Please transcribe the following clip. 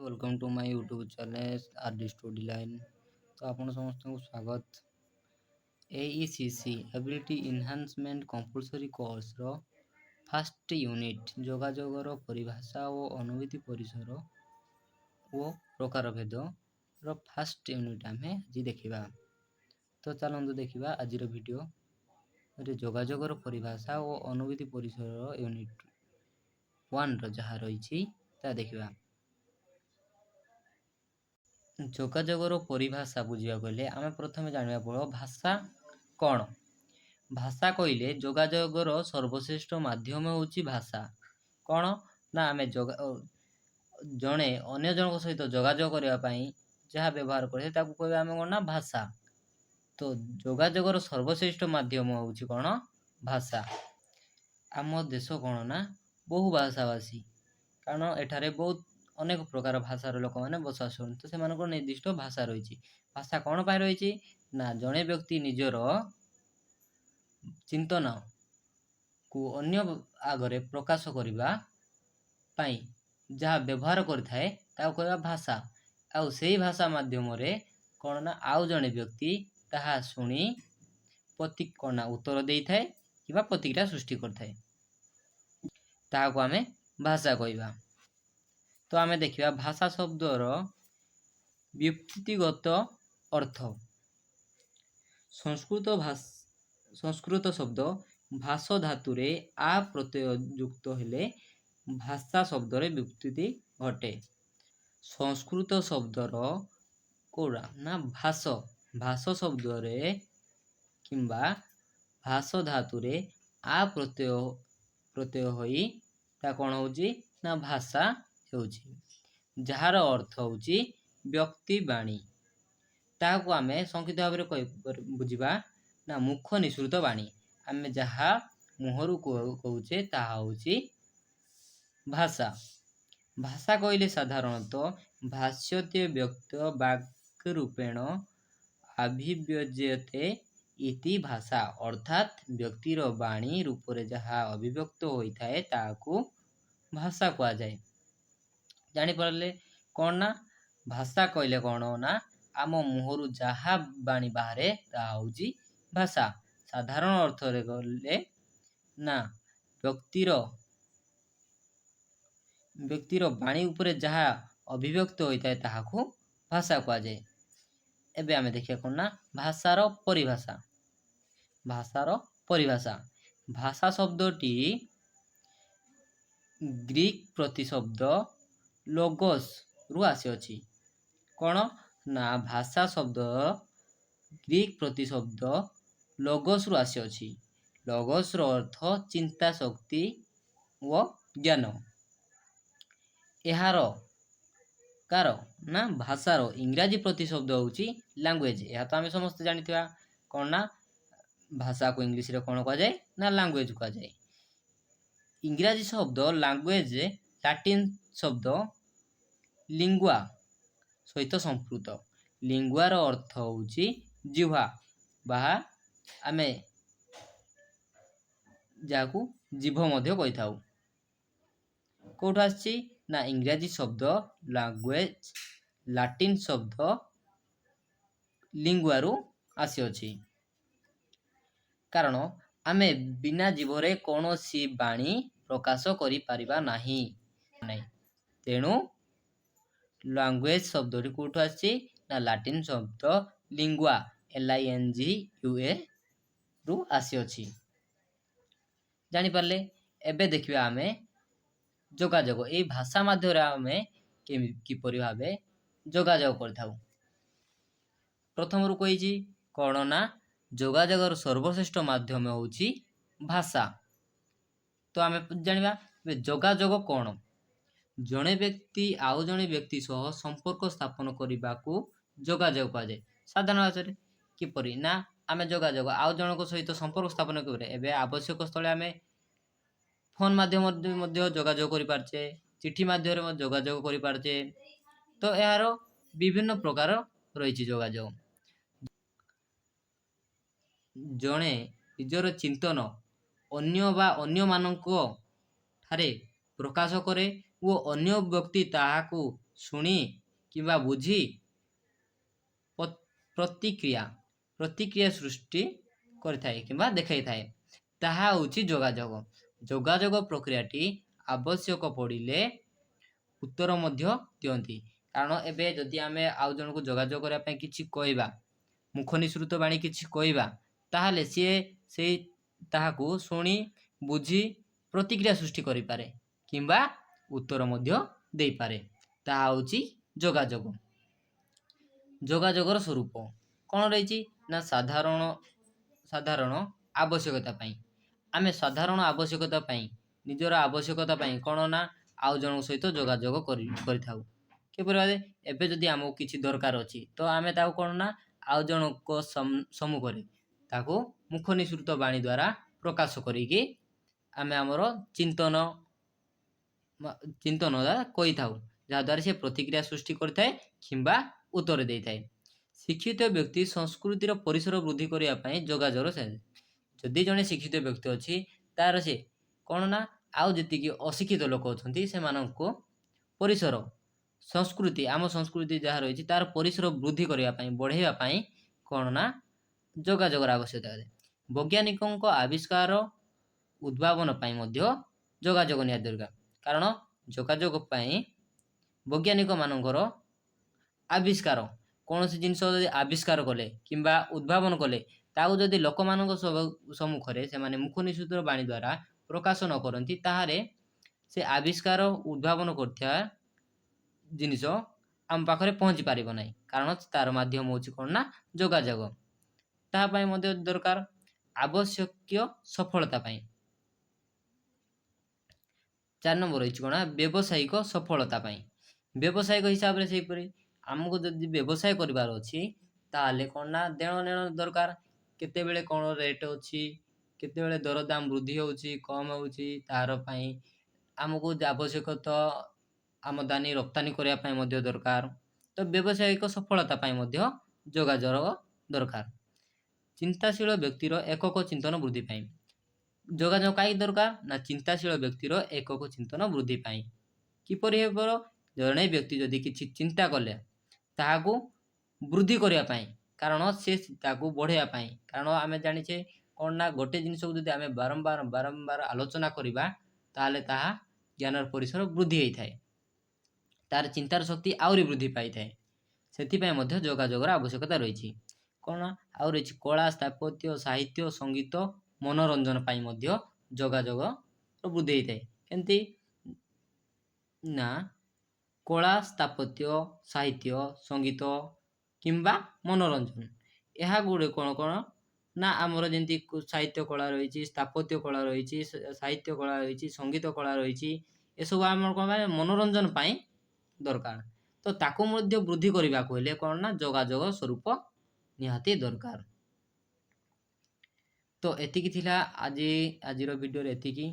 Welcome to my YouTube channel R D Study Line। ତ ଆପଣ ସମସ୍ତଙ୍କୁ ସ୍ୱାଗତ। AECC, Ability Enhancement Compulsory କୋର୍ସର first unit ଯୋଗାଯୋଗର ପରିଭାଷା ଓ ଅନୁଭୂତି ପରିସର ଓ ପ୍ରକାରଭେଦର ଫାଷ୍ଟ ୟୁନିଟ୍ ଆମେ ଆଜି ଦେଖିବା। ତ ଚାଲନ୍ତୁ ଦେଖିବା ଆଜିର ଭିଡ଼ିଓରେ ଯୋଗାଯୋଗର ପରିଭାଷା ଓ ଅନୁଭୂତି ପରିସର ୟୁନିଟ୍ ୱାନ୍ର ଯାହା ରହିଛି, ତାହା ଦେଖିବା। ଯୋଗାଯୋଗର ପରିଭାଷା ବୁଝିବାକୁ ହେଲେ ଆମେ ପ୍ରଥମେ ଜାଣିବାକୁ ପଡ଼ିବ ଭାଷା କ'ଣ। ଭାଷା କହିଲେ ଯୋଗାଯୋଗର ସର୍ବଶ୍ରେଷ୍ଠ ମାଧ୍ୟମ ହେଉଛି ଭାଷା। କ'ଣ ନା ଆମେ ଜଣେ ଅନ୍ୟ ଜଣଙ୍କ ସହିତ ଯୋଗାଯୋଗ କରିବା ପାଇଁ ଯାହା ବ୍ୟବହାର କରିଥାଏ, ତାକୁ କହିବା ଆମେ କ'ଣ ନା ଭାଷା। ତ ଯୋଗାଯୋଗର ସର୍ବଶ୍ରେଷ୍ଠ ମାଧ୍ୟମ ହେଉଛି କ'ଣ? ଭାଷା। ଆମ ଦେଶ କ'ଣ ନା ବହୁ ଭାଷାଭାଷୀ, କାରଣ ଏଠାରେ ବହୁତ ଅନେକ ପ୍ରକାର ଭାଷାର ଲୋକମାନେ ବସବାସ କରନ୍ତି। ତ ସେମାନଙ୍କର ନିର୍ଦ୍ଦିଷ୍ଟ ଭାଷା ରହିଛି। ଭାଷା କ'ଣ ପାଇଁ ରହିଛି ନା ଜଣେ ବ୍ୟକ୍ତି ନିଜର ଚିନ୍ତନକୁ ଅନ୍ୟ ଆଗରେ ପ୍ରକାଶ କରିବା ପାଇଁ ଯାହା ବ୍ୟବହାର କରିଥାଏ, ତାକୁ କହିବା ଭାଷା। ଆଉ ସେଇ ଭାଷା ମାଧ୍ୟମରେ କ'ଣ ନା ଆଉ ଜଣେ ବ୍ୟକ୍ତି ତାହା ଶୁଣି କ'ଣ ନା ଉତ୍ତର ଦେଇଥାଏ କିମ୍ବା ପ୍ରତିକ୍ରିୟା ସୃଷ୍ଟି କରିଥାଏ, ତାହାକୁ ଆମେ ଭାଷା କହିବା। ତ ଆମେ ଦେଖିବା ଭାଷା ଶବ୍ଦର ବ୍ୟୁତ୍ପତ୍ତିଗତ ଅର୍ଥ। ସଂସ୍କୃତ ଶବ୍ଦ ଭାଷ ଧାତୁରେ ଆ ପ୍ରତ୍ୟୟ ଯୁକ୍ତ ହେଲେ ଭାଷା ଶବ୍ଦରେ ବ୍ୟୁତ୍ପତ୍ତି ଘଟେ। ସଂସ୍କୃତ ଶବ୍ଦର କୋଉଟା ନା ଭାଷ, ଭାଷ ଶବ୍ଦରେ କିମ୍ବା ଭାଷ ଧାତୁରେ ଆ ପ୍ରତ୍ୟୟ ହୋଇ ତା କ'ଣ ହେଉଛି ନା ଭାଷା ହେଉଛି, ଯାହାର ଅର୍ଥ ହେଉଛି ବ୍ୟକ୍ତି ବାଣୀ। ତାହାକୁ ଆମେ ସଂକ୍ଷିପ୍ତ ଭାବରେ କହି ବୁଝିବା ନା ମୁଖ ନିଃସୃତ ବାଣୀ। ଆମେ ଯାହା ମୁହଁରୁ କହୁଛେ, ତାହା ହେଉଛି ଭାଷା। ଭାଷା କହିଲେ ସାଧାରଣତଃ ଭାଷ୍ୟତେ ବ୍ୟକ୍ତ ବାକ୍ ରୂପେଣ ଅଭିବ୍ୟଜ୍ୟତେ ଇତି ଭାଷା। ଅର୍ଥାତ୍ ବ୍ୟକ୍ତିର ବାଣୀ ରୂପରେ ଯାହା ଅଭିବ୍ୟକ୍ତ ହୋଇଥାଏ, ତାହାକୁ ଭାଷା କୁହାଯାଏ। ଜାଣିପାରିଲେ କ'ଣ ନା ଭାଷା କହିଲେ କ'ଣ ନା ଆମ ମୁହଁରୁ ଯାହା ବାଣୀ ବାହାରେ, ତାହା ହେଉଛି ଭାଷା। ସାଧାରଣ ଅର୍ଥରେ ଗଲେ ନା ବ୍ୟକ୍ତିର ବାଣୀ ଉପରେ ଯାହା ଅଭିବ୍ୟକ୍ତ ହୋଇଥାଏ, ତାହାକୁ ଭାଷା କୁହାଯାଏ। ଏବେ ଆମେ ଦେଖିବା କ'ଣ ନା ଭାଷାର ପରିଭାଷା। ଭାଷାର ପରିଭାଷା: ଭାଷା ଶବ୍ଦଟି ଗ୍ରୀକ୍ ପ୍ରତିଶବ୍ଦ ଲୋଗୋସ୍ ରୁ ଆସିଅଛି। କ'ଣ ନା ଭାଷା ଶବ୍ଦ ଗ୍ରୀକ୍ ପ୍ରତିଶବ୍ଦ ଲୋଗୋସ୍ରୁ ଆସିଅଛି। ଲୋଗୋସ୍ର ଅର୍ଥ ଚିନ୍ତା ଶକ୍ତି ଓ ଜ୍ଞାନ। ଏହାର କାର ନା ଭାଷାର ଇଂରାଜୀ ପ୍ରତିଶବ୍ଦ ହେଉଛି ଲାଙ୍ଗୁଏଜ। ଏହା ତ ଆମେ ସମସ୍ତେ ଜାଣିଥିବା। କ'ଣ ନା ଭାଷାକୁ ଇଂଲିଶରେ କ'ଣ କୁହାଯାଏ ନା ଲାଙ୍ଗୁଏଜ କୁହାଯାଏ। ଇଂରାଜୀ ଶବ୍ଦ ଲାଙ୍ଗୁଏଜ ଲାଟିନ୍ ଶବ୍ଦ ଲିଙ୍ଗୁଆ ସହିତ ସମ୍ପୃକ୍ତ। ଲିଙ୍ଗୁଆର ଅର୍ଥ ହେଉଛି ଜିହ୍ୱା ବା ଆମେ ଯାହାକୁ ଜିଭ ମଧ୍ୟ କହିଥାଉ। କୋଉଠୁ ଆସିଛି ନା ଇଂରାଜୀ ଶବ୍ଦ ଲାଙ୍ଗୁଏଜ ଲାଟିନ୍ ଶବ୍ଦ ଲିଙ୍ଗୁଆରୁ ଆସିଅଛି। କାରଣ ଆମେ ବିନା ଜିଭରେ କୌଣସି ବାଣୀ ପ୍ରକାଶ କରିପାରିବା ନାହିଁ। ତେଣୁ ଲାଙ୍ଗୁଏଜ ଶବ୍ଦଟି କୋଉଠୁ ଆସିଛି ନା ଲାଟିନ୍ ଶବ୍ଦ ଲିଙ୍ଗୁଆ, LINGUA ରୁ ଆସିଅଛି। ଜାଣିପାରିଲେ? ଏବେ ଦେଖିବା ଆମେ ଯୋଗାଯୋଗ, ଏଇ ଭାଷା ମାଧ୍ୟମରେ ଆମେ କିପରି ଭାବେ ଯୋଗାଯୋଗ କରିଥାଉ। ପ୍ରଥମରୁ କହିଛି କ'ଣ ନା ଯୋଗାଯୋଗର ସର୍ବଶ୍ରେଷ୍ଠ ମାଧ୍ୟମ ହେଉଛି ଭାଷା। ତ ଆମେ ଜାଣିବା ଏବେ ଯୋଗାଯୋଗ କ'ଣ। ଜଣେ ବ୍ୟକ୍ତି ଆଉ ଜଣେ ବ୍ୟକ୍ତି ସହ ସମ୍ପର୍କ ସ୍ଥାପନ କରିବାକୁ ଯୋଗାଯୋଗ କୁହାଯାଏ। ସାଧାରଣ ଭାଷାରେ କିପରି ନା ଆମେ ଯୋଗାଯୋଗ ଆଉ ଜଣଙ୍କ ସହିତ ସମ୍ପର୍କ ସ୍ଥାପନ କରିବା? ଏବେ ଆବଶ୍ୟକ ସ୍ଥଳେ ଆମେ ଫୋନ୍ ମାଧ୍ୟମରେ ମଧ୍ୟ ଯୋଗାଯୋଗ କରିପାରୁଛେ, ଚିଠି ମାଧ୍ୟମରେ ମଧ୍ୟ ଯୋଗାଯୋଗ କରିପାରୁଛେ। ତ ଏହାର ବିଭିନ୍ନ ପ୍ରକାର ରହିଛି ଯୋଗାଯୋଗ। ଜଣେ ନିଜର ଚିନ୍ତନ ଅନ୍ୟ ବା ଅନ୍ୟମାନଙ୍କ ଠାରେ ପ୍ରକାଶ କରେ ଓ ଅନ୍ୟ ବ୍ୟକ୍ତି ତାହାକୁ ଶୁଣି କିମ୍ବା ବୁଝି ପ୍ରତିକ୍ରିୟା ସୃଷ୍ଟି କରିଥାଏ କିମ୍ବା ଦେଖାଇଥାଏ, ତାହା ହେଉଛି ଯୋଗାଯୋଗ। ଯୋଗାଯୋଗ ପ୍ରକ୍ରିୟାଟି ଆବଶ୍ୟକ ପଡ଼ିଲେ ଉତ୍ତର ମଧ୍ୟ ଦିଅନ୍ତି। କାରଣ ଏବେ ଯଦି ଆମେ ଆଉ ଜଣକୁ ଯୋଗାଯୋଗ କରିବା ପାଇଁ କିଛି କହିବା, ମୁଖ ନିଃସୃତ ବାଣୀ କିଛି କହିବା, ତାହେଲେ ସିଏ ସେଇ ତାହାକୁ ଶୁଣି ବୁଝି ପ୍ରତିକ୍ରିୟା ସୃଷ୍ଟି କରିପାରେ କିମ୍ବା ଉତ୍ତର ମଧ୍ୟ ଦେଇପାରେ। ତାହା ହେଉଛି ଯୋଗାଯୋଗ। ଯୋଗାଯୋଗର ସ୍ୱରୂପ କ'ଣ ରହିଛି ନା ସାଧାରଣ ଆବଶ୍ୟକତା ପାଇଁ, ଆମେ ସାଧାରଣ ଆବଶ୍ୟକତା ପାଇଁ, ନିଜର ଆବଶ୍ୟକତା ପାଇଁ କ'ଣ ନା ଆଉ ଜଣଙ୍କ ସହିତ ଯୋଗାଯୋଗ କରିଥାଉ। କିପରି ଭାବେ? ଏବେ ଯଦି ଆମକୁ କିଛି ଦରକାର ଅଛି, ତ ଆମେ ତାକୁ କ'ଣ ନା ଆଉ ଜଣଙ୍କ ସମ୍ମୁଖରେ ତାକୁ ମୁଖ ନିଃସୃତ ବାଣୀ ଦ୍ୱାରା ପ୍ରକାଶ କରିକି ଆମେ ଆମର ଚିନ୍ତନ କହିଥାଉ, ଯାହାଦ୍ୱାରା ସେ ପ୍ରତିକ୍ରିୟା ସୃଷ୍ଟି କରିଥାଏ କିମ୍ବା ଉତ୍ତର ଦେଇଥାଏ। ଶିକ୍ଷିତ ବ୍ୟକ୍ତି ସଂସ୍କୃତିର ପରିସର ବୃଦ୍ଧି କରିବା ପାଇଁ ଯୋଗାଯୋଗର ସାହାଯ୍ୟ। ଯଦି ଜଣେ ଶିକ୍ଷିତ ବ୍ୟକ୍ତି ଅଛି, ତାର ସେ କ'ଣ ନା ଆଉ ଯେତିକି ଅଶିକ୍ଷିତ ଲୋକ ଅଛନ୍ତି, ସେମାନଙ୍କୁ ପରିସର ସଂସ୍କୃତି, ଆମ ସଂସ୍କୃତି ଯାହା ରହିଛି, ତାର ପରିସର ବୃଦ୍ଧି କରିବା ପାଇଁ, ବଢ଼େଇବା ପାଇଁ କ'ଣ ନା ଯୋଗାଯୋଗର ଆବଶ୍ୟକତା ଅଛି। ବୈଜ୍ଞାନିକଙ୍କ ଆବିଷ୍କାର ଉଦ୍ଭାବନ ପାଇଁ ମଧ୍ୟ ଯୋଗାଯୋଗ ନିହାତି ଦରକାର। କାରଣ ଯୋଗାଯୋଗ ପାଇଁ ବୈଜ୍ଞାନିକମାନଙ୍କର ଆବିଷ୍କାର, କୌଣସି ଜିନିଷ ଯଦି ଆବିଷ୍କାର କଲେ କିମ୍ବା ଉଦ୍ଭାବନ କଲେ, ତାକୁ ଯଦି ଲୋକମାନଙ୍କ ସମ୍ମୁଖରେ ସେମାନେ ମୁଖ ନିଃସୃତ ବାଣୀ ଦ୍ୱାରା ପ୍ରକାଶ ନ କରନ୍ତି, ତାହେଲେ ସେ ଆବିଷ୍କାର ଉଦ୍ଭାବନ କରୁଥିବା ଜିନିଷ ଆମ ପାଖରେ ପହଞ୍ଚି ପାରିବ ନାହିଁ। କାରଣ ତାର ମାଧ୍ୟମ ହେଉଛି କ'ଣ ନା ଯୋଗାଯୋଗ। ତାହା ପାଇଁ ମଧ୍ୟ ଦରକାର ଆବଶ୍ୟକୀୟ ସଫଳତା ପାଇଁ। 4 ନମ୍ବର ରହିଛି କ'ଣ? ବ୍ୟବସାୟିକ ସଫଳତା ପାଇଁ। ବ୍ୟବସାୟିକ ହିସାବରେ ସେହିପରି ଆମକୁ ଯଦି ବ୍ୟବସାୟ କରିବାର ଅଛି, ତାହେଲେ କ'ଣ ନା ଦେଣ ନେଣ ଦରକାର। କେତେବେଳେ କ'ଣ ରେଟ୍ ଅଛି, କେତେବେଳେ ଦରଦାମ ବୃଦ୍ଧି ହେଉଛି, କମ୍ ହେଉଛି, ତାର ପାଇଁ ଆମକୁ ଆବଶ୍ୟକ ତ ଆମଦାନୀ ରପ୍ତାନି କରିବା ପାଇଁ ମଧ୍ୟ ଦରକାର। ତ ବ୍ୟବସାୟିକ ସଫଳତା ପାଇଁ ମଧ୍ୟ ଯୋଗାଯୋଗ ଦରକାର। ଚିନ୍ତାଶୀଳ ବ୍ୟକ୍ତିର ଏକକ ଚିନ୍ତନ ବୃଦ୍ଧି ପାଇଁ ଯୋଗାଯୋଗ କାହିଁକି ଦରକାର ନା ଚିନ୍ତାଶୀଳ ବ୍ୟକ୍ତିର ଏକକ ଚିନ୍ତନ ବୃଦ୍ଧି ପାଇଁ। କିପରି ହେବ? ଜଣେ ବ୍ୟକ୍ତି ଯଦି କିଛି ଚିନ୍ତା କଲେ, ତାହାକୁ ବୃଦ୍ଧି କରିବା ପାଇଁ, କାରଣ ସେ ତାକୁ ବଢ଼େଇବା ପାଇଁ। କାରଣ ଆମେ ଜାଣିଛେ କ'ଣ ନା ଗୋଟେ ଜିନିଷକୁ ଯଦି ଆମେ ବାରମ୍ବାର ବାରମ୍ବାର ଆଲୋଚନା କରିବା, ତାହେଲେ ତାହା ଜ୍ଞାନର ପରିସର ବୃଦ୍ଧି ହେଇଥାଏ, ତାର ଚିନ୍ତାର ଶକ୍ତି ଆହୁରି ବୃଦ୍ଧି ପାଇଥାଏ। ସେଥିପାଇଁ ମଧ୍ୟ ଯୋଗାଯୋଗର ଆବଶ୍ୟକତା ରହିଛି। କ'ଣ ଆଉ ରହିଛି? କଳା, ସ୍ଥାପତ୍ୟ, ସାହିତ୍ୟ, ସଙ୍ଗୀତ, ମନୋରଞ୍ଜନ ପାଇଁ ମଧ୍ୟ ଯୋଗାଯୋଗର ବୃଦ୍ଧି ହେଇଥାଏ। କେମିତି ନା କଳା, ସ୍ଥାପତ୍ୟ, ସାହିତ୍ୟ, ସଙ୍ଗୀତ କିମ୍ବା ମନୋରଞ୍ଜନ, ଏହା ଗୁଡ଼ିକ କ'ଣ କ'ଣ ନା ଆମର ଯେମିତି ସାହିତ୍ୟ କଳା ରହିଛି, ସ୍ଥାପତ୍ୟ କଳା ରହିଛି, ସାହିତ୍ୟ କଳା ରହିଛି, ସଙ୍ଗୀତ କଳା ରହିଛି, ଏସବୁ ଆମର କ'ଣ ପାଇଁ? ମନୋରଞ୍ଜନ ପାଇଁ ଦରକାର। ତ ତାକୁ ମଧ୍ୟ ବୃଦ୍ଧି କରିବାକୁ ହେଲେ କ'ଣ ନା ଯୋଗାଯୋଗ ସ୍ୱରୂପ ନିହାତି ଦରକାର। ତ ଏତିକି ଥିଲା ଆଜିର ଭିଡ଼ିଓରେ ଏତିକି।